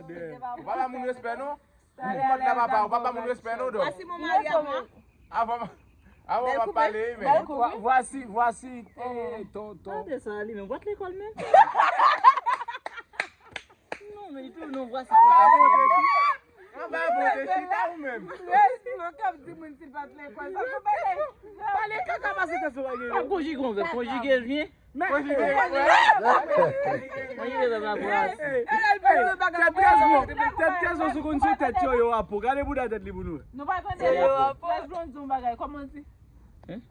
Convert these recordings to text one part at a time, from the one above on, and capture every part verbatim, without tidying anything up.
Ou pa ba moun respè, non. Ou pa ba moun respè, non, dò. Voici mon mari à moi. Avan, avan w ap pale, men. Voici, voici, eh, ton, ton. Gade sa, li menm. Bwat lekòl, men. Non, men li tou, non, voici. Anba bon de chita ou menm. Respè, k ap di moun si l pa t lekòl. Sa se bagay. Pale kaka pase tèt sou bagay. Konjige yon vèb, konjige l byen. Konjige. Konjige vèb la pou. Tèt tèt tèt tèt sou konn sou tèt yo yo apo. Gade bouda tèt li pou nou. Nou pa tande. Tèt blond di yon bagay. Kòman di?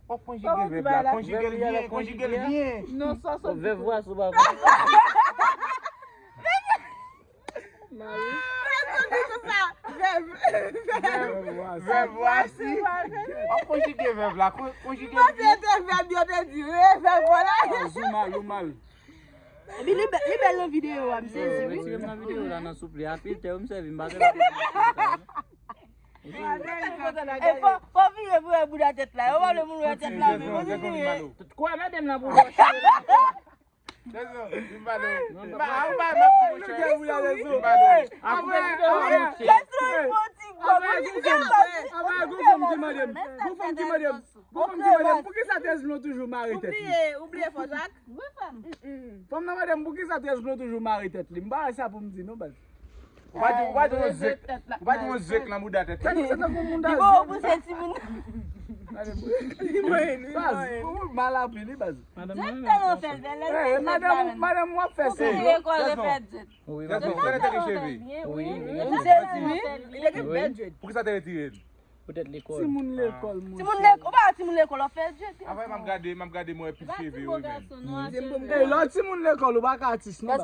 Ou konjige vèb la, konjige l byen, konjige l byen. Non, sa sot. Vèb vwa sou bagay. Mari. Vèb, vèb vwasi. W ap konjige vèb la, kon- konjige l byen. Mwen te vèb yo te di, e vèb vwala. Ou mal, ou mal. Epi li bè- li bèl nan videyo a, m sezi wi. Retire m nan videyo la nan souple. A filtè yo m sèvi, m pa sèvi. E fò fò vire pou wè bouda tèt la. Yo pa vle moun wè tèt la, men kontinye. Kwa madanm nan pou wè. Apre, apre, apre, gon fanm ki mande m, gon fanm ki mande m, gon fanm ki mande m, poukisa Tèz Blon toujou mare tèt li? Ou bliye, ou bliye fò Jak? Fanm nan mande m, poukisa Tèz Blon toujou mare tèt li? M pa wè sa pou m di non, baz. Ou pa di, ou pa di yon zèk, ou pa di yon zèk nan bouda tèt li. Li tankou moun da zèk. Li bon pou se timoun. Baz, ou mal api li, baz. Madanm nan renmen fè l. Eh, madanm, madanm w ap fè sa. Pou lekòl li fè djèt. Wi, madanm. Tèt li cheve. Wi. Li te gen bèl djèt. Poukisa te retire l? Poutèt lekòl. Timoun lekòl, monchè. Timoun lekòl, ou pa wè timoun lekòl, w ap fè djèt. Apre, m ap gade, m ap gade mwen epi cheve yo menm. Lè w timoun lekòl, ou pa ka atis non, baz.